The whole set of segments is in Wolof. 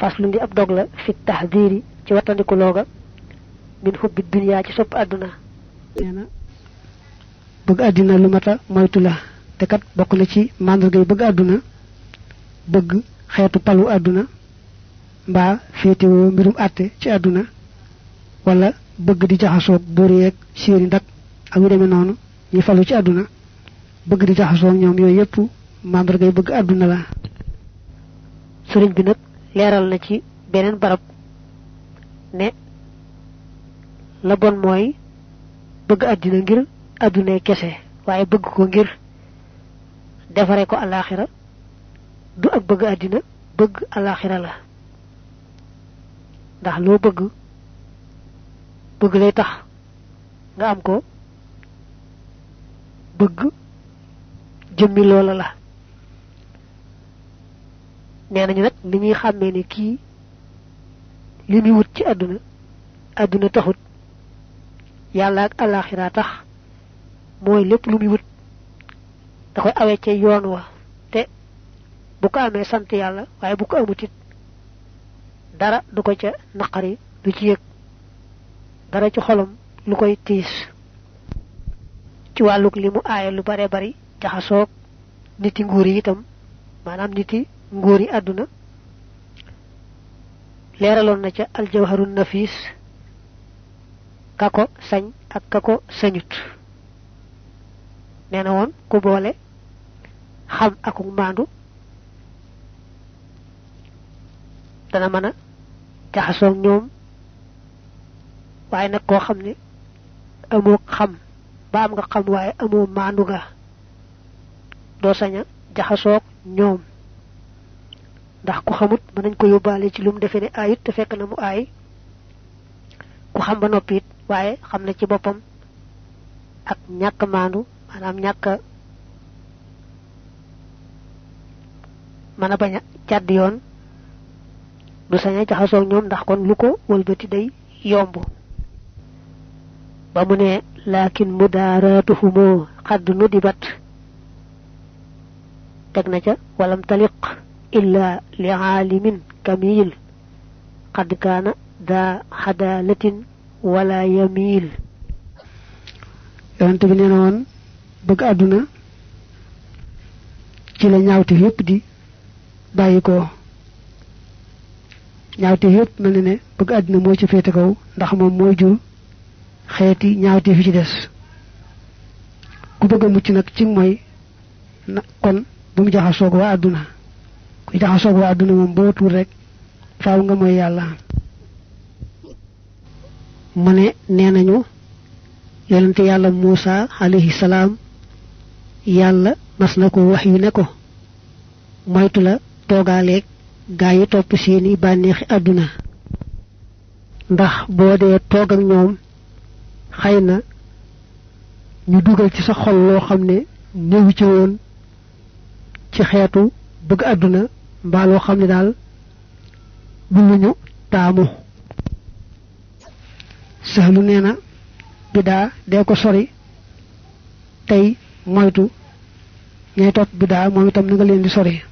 faslu ndi ab dog la fi tahdhiri ci watandiku loga min hubbi dunya ci sopp aduna neena bëgg adina lu mata moytu la te kat bokku na ci mandargay bëgg aduna bëgg xéetu palu aduna mba fétéwo mbirum atté ci aduna wala bëgg di jaxaso buri ak séri ndak ak yu démé nonu ñi falu ci aduna bëgg di jaxaso ñoom yoy yépp mandargay bëgg aduna la sëriñ bi nak léral na ci benen barab ne la bon moy bëgg adina ngir aduna kessé waye bëgg ko ngir défaré ko alakhirah du ak bëgg adina bëgg alakhirah la ndax lo bëgg lay tax nga am ko bëgg jëmmi loola la nenañu nak li ñuy xamé ni ki limi wut ci aduna taxut yalla ak alakhirah tax moy lepp lu mi wut da koy awé ci yoon wa te bu ko amé sant yalla waye bu ko amutit dara du ko ca naqari du ci yek dara ci xolam lu koy tiis ci waluk limu ayé lu bare bari jaxasoog niti nguur yi itam manam niti nguur yi aduna leralon na ca al jawharun nafis kako sañ ak kako sañut neena won ku boole xam ak mandu dana mëna jaxasoog ñoom waye nak ko xamni amo xam ba am nga xam waye amo mandu ga do saña jaxasoog ñoom ndax ku xamut mën nañ ko yóbbaale ci lum defé né ayit te fekk na mu ay ku xam ba noppi waye xam na ci boppam ak ñàkk mandu manam ñàkk mana baña jadd yoon du saña jaxasoog ñoom ndax kon lu ko wëlbati day yomb ba mu ne lakin mudaratuhum qad nudibat teg na ca walam taliq illa li'alimin kamil qad kana da hadalatin wala yamil yonte bi neena won bëgg aduna ci la ñaawti yépp di bayiko ñaawti yépp mel ne bëgg aduna mo ci fété kaw ndax mom moy jur xéeti ñaawti fi ci dess ku bëgg mucc nak ci moy kon bu mu jaxasoog wa aduna ku jaxasoog wa aduna mom bo tour rek faaw nga moy yalla mané nenañu yonente yalla Musa alayhi salam yalla mas nako wahyu ne ko moytu la togalek gaay top seeni banexi aduna ndax bo de tog ak ñoom xeyna ñu duggal ci sa xol lo xamne neewu ci won ci xéetu bëgg aduna mba lo xamne dal bu ñu taamu sahlu neena bida de ko sori tay moytu ñay top bida mom itam nga leen di sori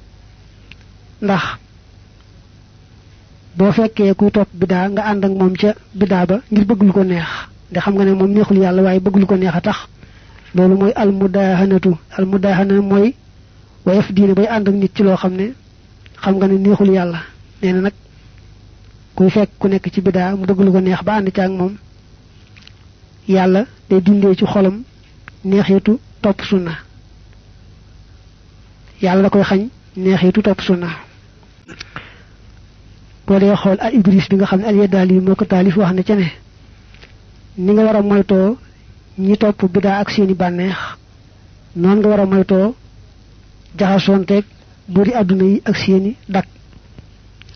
ndax bo fekke kuy top bida nga and ak mom ca bida ba ngir bëgg lu ko neex de xam nga ne mom neexul yalla waye bëgg lu ko neex tax lolu moy al mudahana moy wayef diine bay and ak nit ci lo xamne xam nga ne neexul yalla neena nak kuy fekk ku nekk ci bida mu bëgg lu ko neex ba and ci ak mom yalla day dindé ci xolam neexitu top sunna yalla da koy xagn neexitu top sunna bo dé xol al iblis bi nga xamne al yadali moko talif wax na ci ne ni nga wara moyto ñi top bida ak seeni banex non nga wara moyto jaxasonté buri aduna yi ak seeni dak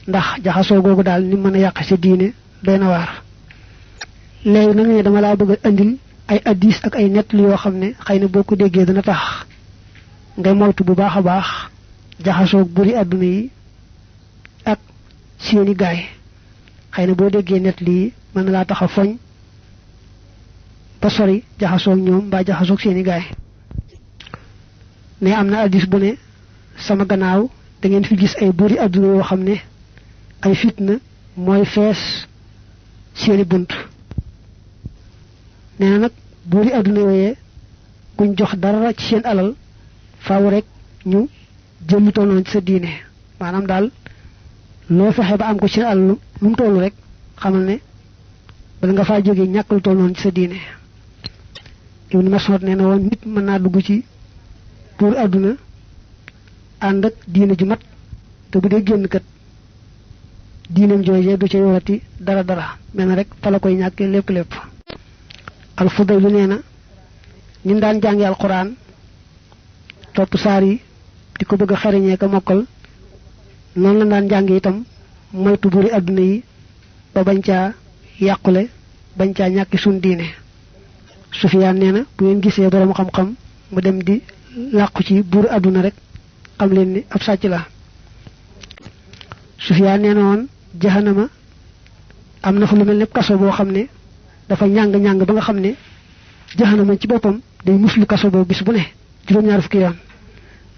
ndax jaxaso gogu dal ni mëna yaq ci diiné doyna war légui nak né dama la bëgg andil ay hadith ak ay net yo xamné xeyna boko déggé dana tax ngay moytu bu baaxa baax jaxaso buri aduna yi ak seeni gaay xeyna bo déggé net li man la taxa foñ ba sori jaxaso ñoom ba jaxaso seeni gaay né amna hadith bu né sama gannaaw da ngeen fi gis ay buri aduna yo xamné ay fitna mooy fees seeni bunt nee na nag buuri àdduna yooyee kuñ jox dara ci seen alal faaw rek ñu jël lu toll noonu ci sa diine maanaam daal loo fexe ba am ko ci seen alal lu mu toll rek xamal ne bala nga faa jógee ñàkk lu toll noonu ci sa diine Ibnu Mas'ud nee na woon nit mën naa dugg ci buur àdduna ànd ak diine ju mat te bu dee génn kat diineem joojee du ca yorati dara mel na rek fa la koy ñàkkee lépp Al-Fudayl nee na ñun daan jàngi alquran topp saar yi di ko bëgg a xereñee ka mokkal noonu la daan jàng itam moytu buri àdduna yi ba bañ caa yàqule bañ caa ñàkki sun diine Sufyaan nee na bu ngeen gisee borom xam-xam mu dem di làqu ci buur àdduna rek xam leen ni ab sàcc la Sufyaan nee na woon jahanama am na fa lu mel ne kaso boo xam ne dafa ñàng ba nga xam ne jahanama ci boppam day muslu kaso boobu bis bu ne juróom-ñaar fukki yoon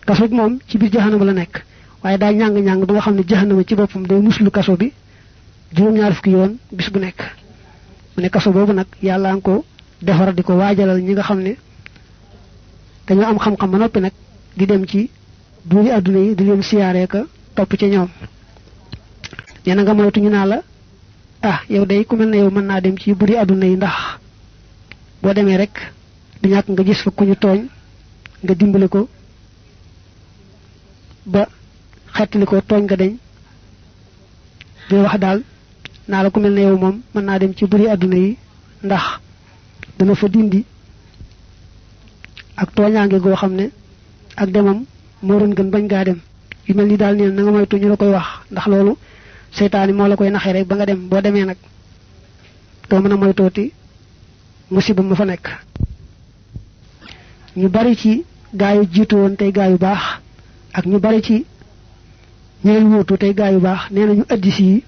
kaso bi moom ci biir jahanama la nekk waaye daa ñàng ba nga xam ne jahanama ci boppam day muslu kaso bi juróom-ñaar fukki yoon bis bu nekk mu ne kaso boobu nag yàlla nga ko defar di ko waajalal ñi nga xam ne dañoo am xam-xam ba noppi nag di dem ci buuri àdduna yi di leen siyaaree ka topp ci ñoom nee na nga moytu ñu naa la yow day ku mel ne yow mën naa dem ci buuri àdduna yi ndax boo demee rek du ñàkk nga gis fa ku ñu tooñ nga dimbali ko ba xettali ko tooñ nga deñ di wax daal naa la ku mel ne yow moom mën naa dem ci buuri àdduna yi ndax dana fa dindi ak tooñaange goo xam ne ak demam moo doon gën bañ ngaa dem yu mel ni daal neen na nga moytu ñu la koy wax ndax loolu seytaani moo la koy naxee rek ba nga dem boo demee nag doo mën a moytooti musiba ma fa nekk ñu bari ci gaa yu jiitu woon tey gaa yu baax ak ñu bari ci ñeneen wóotu tey gaa yu baax nee nañu addis yi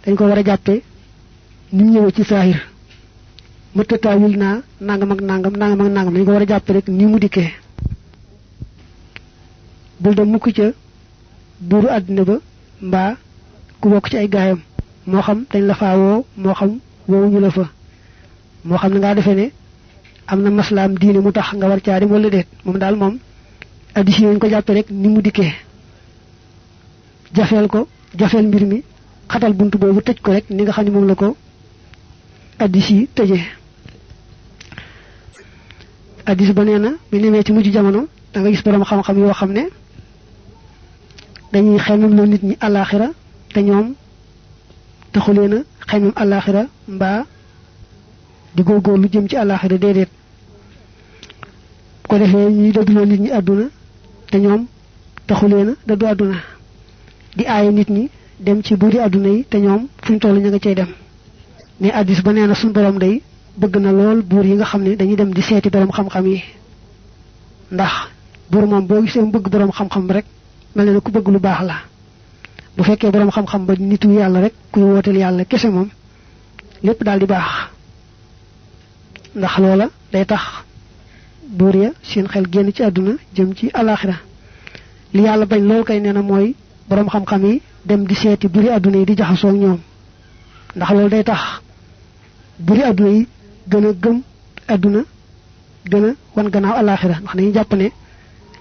dañ ko war a jàppe ni mu ñëwee ci saahir mëttataawil naa nangam ak nangam dañ ko war a jàppe rek ni mu dikkee bul dem mukk ca buuru àddina ba mbaa ku bokk ci ay gaayam moo xam dañ la faa woo moo xam woowuñu la fa moo xam ne ngaa defee ne am na maslaam diine mu tax nga war caa dem wala déet moom daal moom addis yi nañ ko jàppe rek ni mu dikkee jafeel mbir mi xatal bunt boobu tëj ko rek ni nga xam ne moom la ko addis yi tëjee addis ba nee na bi nemee ci mujj jamono da nga gis borom xam-xam yoo xam ne dañuy xemem loo nit ñi àllaaxira te ñoom taxuleena xemem àllaaxira mbaa di góorgóorlu jëm ci àllaaxira déedéet ko defee ñuy dëdduloo nit ñi àdduna te ñoom taxuleena dëddu àdduna di aaye nit ñi dem ci buuri àdduna yi te ñoom fuñ toll ña nga cay dem mais addis ba nee na suñ borom day bëgg na lool buur yi nga xam ne dañuy dem di seeti borom xam-xam yi ndax buur moom boo gisee mu bëgg borom xam-xam rek mel na ne ku bëgg lu baax la bu fekkee borom xam-xam ba nitu yàlla rek kuy wooteel yàlla kese moom lépp daal di baax ndax loola day tax buur ya seen xel génn ci àdduna jëm ci alaxira li yàlla bañ lool kay nee na mooy borom xam-xam yi dem di seeti buuri àdduna yi di jaxasoo ak ñoom ndax loolu day tax buuri àdduna yi gën a gëm àdduna gën a wan gannaaw alaxira ndax dañuy jàpp ne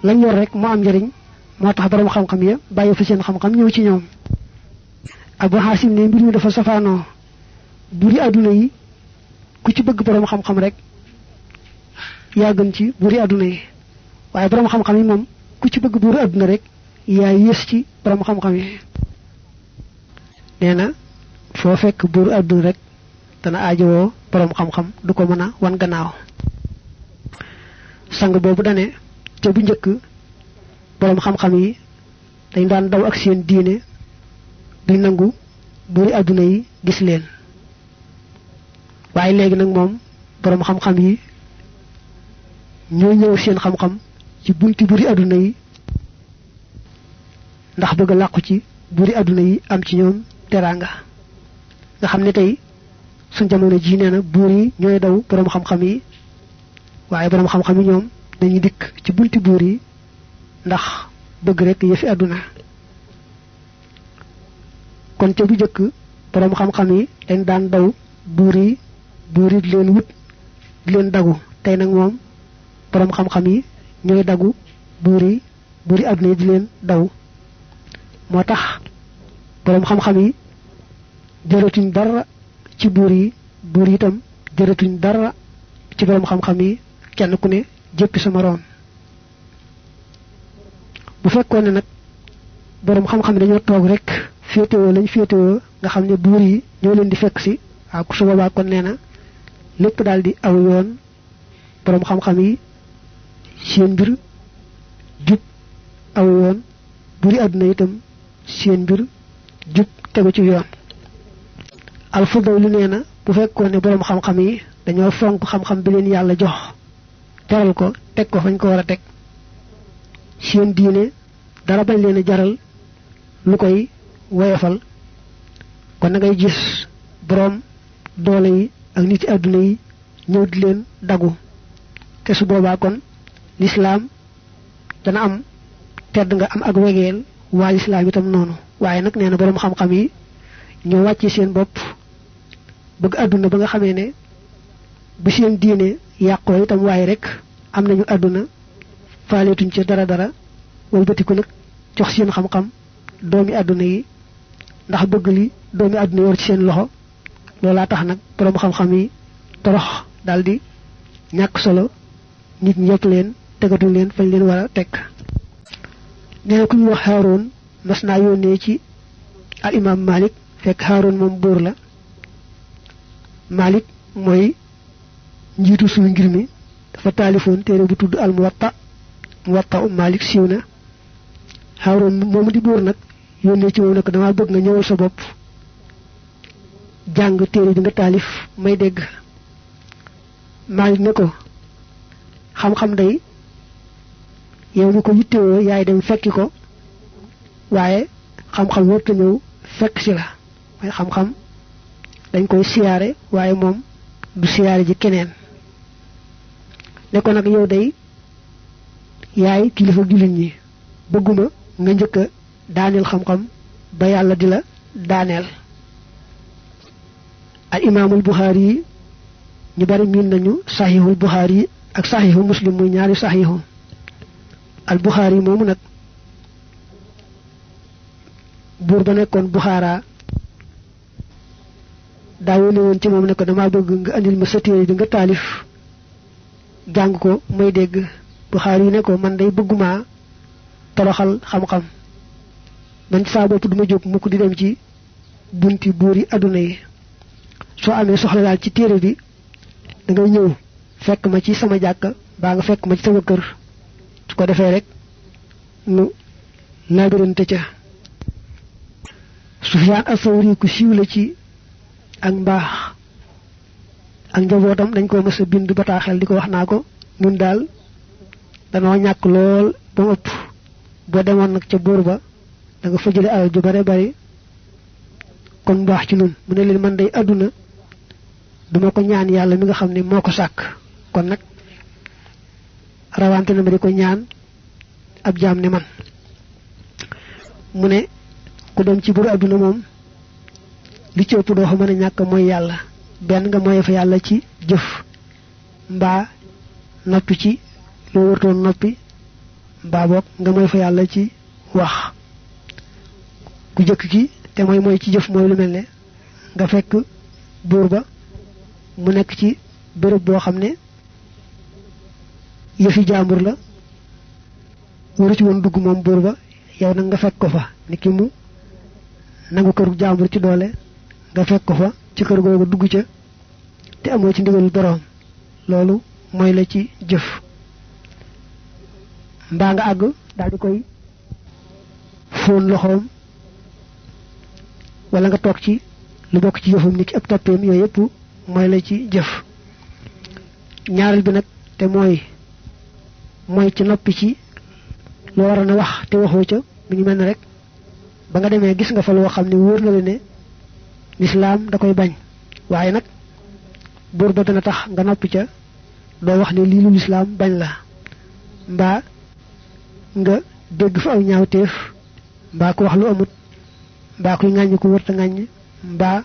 lañ yor rek moo am njëriñ moo tax borom xam-xam ya bàyyi fa seen xam-xam ñëw ci ñoom Abu Hasim ne mbir mi dafa safaanoo buuri àdduna yi ku ci bëgg borom xam-xam rek yaa gën ci buuri àdduna yi waaye borom xam-xam yi moom ku ci bëgg buuri àdduna rek yaa yées ci borom xam-xam yi nee na foo fekk buuru àdduna rek dana aajowoo borom xam-xam du ko mën a wan gannaaw sang boobu dane ca bu njëkk borom xam-xam yi dañ daan daw ak seen diine duñ nangu buuri àdduna yi gis leen waaye léegi nag moom borom xam-xam yi ñoo ñëw seen xam-xam ci bunti buuri àdduna yi ndax bëgg a làqu ci buuri àdduna yi am ci ñoom teraanga nga xam ne tey suñ jamono ji nee na buur yi ñooy daw borom xam-xam yi waaye borom xam-xam yi ñoom dañuy dikk ci bunti buur yi ndax bëgg rek yëfi àdduna kon ca bu jëkk borom xam-xam yi dañ daan daw buur yi di leen wut di leen dagu tey nag moom borom xam-xam yi ñooy dagu buur yi àdduna yi di leen daw moo tax borom xam-xam yi jëratuñ dara ci buur yi itam jëratuñ dara ci borom xam-xam yi kenn ku ne jéppi sa moroom bu fekkoon ne nag borom xam-xam yi dañoo toog rek féetewoo lañ féetewoo nga xam ne buur yi ñoo leen di fekk si waaw ku su boobaa kon nee na lépp daal di aw yoon borom xam-xam yi seen mbir jub aw yoon buur yi àdduna itam seen mbir jub tegu ci yoon Al-Fudayl nee na bu fekkoon ne borom xam-xam yi dañoo fonk xam-xam bi leen yàlla jox teral ko teg ko fañ ko war a teg seen diine dara bañ leen a jaral lu koy woyofal kon na ngay gis borom doole yi ak nit ci àdduna yi ñëw di leen dagu te su boobaa kon lislaam dana am tedd nga am ak wegeel waa lislaam itam noonu waaye nag nee na borom xam-xam yi ñoo wàcce seen bopp bëgg àdduna ba nga xamee ne bu seen diine yàqoo itam waaye rek am nañu àdduna faaleetuñ ca dara walbatiku nag jox seen xam-xam doomi àdduna yi ndax bëgg li doomi àdduna yor ci seen loxo loolaa tax nag borom xam-xam yi torox daldi ñàkk solo nit ñi yëpp leen tegatuñ leen fañ leen war a teg nee na ku ñu wax Haaroon mas naa yónnee ci al imam Malik fekk Haaroon moom buur la Malik mooy njiitu suñu ngir mi dafa taalifoon téere bu tudd al Muwatta Malik siiw na Haaroon moomu di buur nag yónnee ci moom ne ko dama bëgg nga ñëwal sa bopp jàng téere bi nga taalif may dégg Malik ne ko xam-xam day yow mi ko yittewoo yaay dem fekki ko waaye xam-xam warta ñëw fekk si la mooy xam-xam dañ koy siyaare waaye moom du siyaare ji keneen ne ko nag yow day yaay kilifa jullit ñi bëgguma nga njëkk a daaneel xam-xam ba yàlla di la daaneel al imaamul Buxaari yi ñu bari miin nañu saxiixul Buxaari yi ak saxiixu Muslim muy ñaari saxiixu al Buxaari yi moomu nag buur ba nekkoon Buxaara daa yónnee woon ci moom ne ko dama bëgg nga andil ma sa téere bi nga taalif jàng ko may dégg Buxaari yi ne ko man day bëgguma toroxal xam-xam man saa bopp duma jóg mukk di dem ci bunti buur yi àdduna yi soo amee soxla daal ci téere bi da ngay ñëw fekk ma ci sama jàkka baa nga fekk ma ci sama kër su ko defee rek nu laabirante ca Sufyaan as-Sawri ku siiw la ci ak mbaax ak njabootam dañ ko mës a bind bataaxel di ko wax naa ko ñun daal danoo ñàkk lool ba mu ëpp boo demoon nag ca buur ba da nga fa jële alal ju bare bari kon mbaax ci nun mu ne leen man day àdduna duma ko ñaan yàlla mi nga xam ne moo ko sàkk kon nag rawante na ma di ko ñaan ab jaam ne man mu ne ku dem ci buur àdduna moom li ci ëpp doo fa mën a ñàkk mooy yàlla benn nga moye fa yàlla ci jëf mbaa noppi ci loo wartoon noppi mbaa boog nga moy fa yàlla ci wax ku jëkk ki te mooy ci jëf mooy lu mel ne nga fekk buur ba mu nekk ci béréb boo xam ne yëfi jaambur la waru ci woon dugg moom buur ba yow nag nga fekk ko fa ni ki mu nangu këru jaambur ci doole nga fekk ko fa ci kër googu dugg ca te amoo ci ndigalul boroom loolu mooy la ci jëf mbaa nga àgg daal di koy fóon loxoom wala nga toog ci lu bokk ci jëfam ni ki ab toppeem yooyu yëpp mooy la ci jëf ñaareel bi nag te mooy ci noppi ci loo war a na wax te waxoo ca mu ngi mel ne rek ba nga demee gis nga fa loo xam ne wóor na la ne lislaam da koy bañ waaye nag buur ba dana tax nga noppi ca doo wax ne lii lu lislaam bañ la mbaa nga dégg fa aw ñaawteef mbaa ko wax lu amut mbaa kuy ŋàññ ku wërta ŋàññ mbaa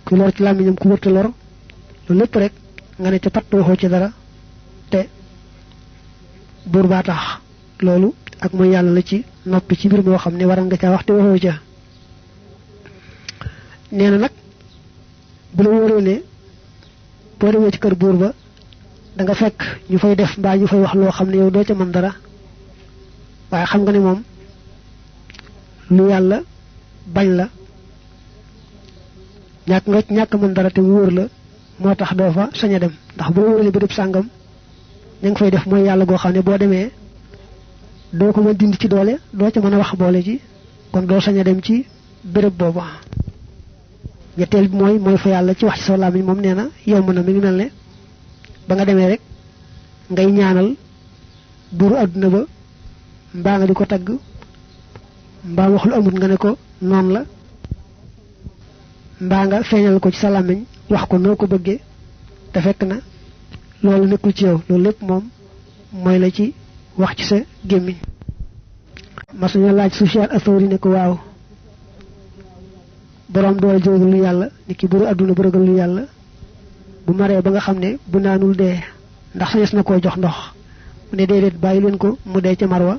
kuy lor ci làmmiñam ku wërta lor loolu lépp rek nga ne ca patt waxoo ci dara te buur baa tax loolu ak mooy yàlla la ci noppi ci mbir moo xam ne waral nga caa wax te waxoo ca nee na nag bu la wóoree ne boo demee ci kër buur ba da nga fekk ñu fay def mbaa ñu fay wax loo xam ne yow doo ca mën dara waaye xam nga ne moom lu yàlla bañ la ñàkk mën dara te mu wóor la moo tax doo fa sañ a dem ndax boo wóoree ba def sàngam ña ngi fay def mooy yàlla goo xam ne boo demee doo ko mën dindi ci doole doo ca mën a wax boole ci kon doo sañ a dem ci béréb booba ñetteel bi mooy fa yàlla ci wax ci sa làmmiñ moom nee na yomb na mi ngi mel ne ba nga demee rek ngay ñaanal buuru àdduna ba mbaa nga di ko tagg mbaa wax lu amut nga ne ko noonu la mbaa nga feeñal ko ci sa làmmiñ wax ko noo ko bëggee te fekk na loolu nekkul ci yow loolu lépp moom mooy la ci wax ci sa gémmiñ masuñu laaj Sufyaan As-Sawri ne ko waaw boroom doole jóge lu yàlla ni ki buuru àdduna bu ragal lu yàlla bu maree ba nga xam ne bu naanul dee ndax sañes na koo jox ndox mu ne déedéet bàyyi leen ko mu dee ca marwa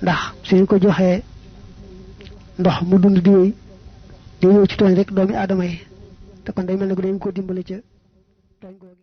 ndax suñu ko joxee ndox mu dund di wéy di ñëw ci tooñ rek doomi aadama yi te kon day mel ne ko dañ ko dimbale ca tooñ googu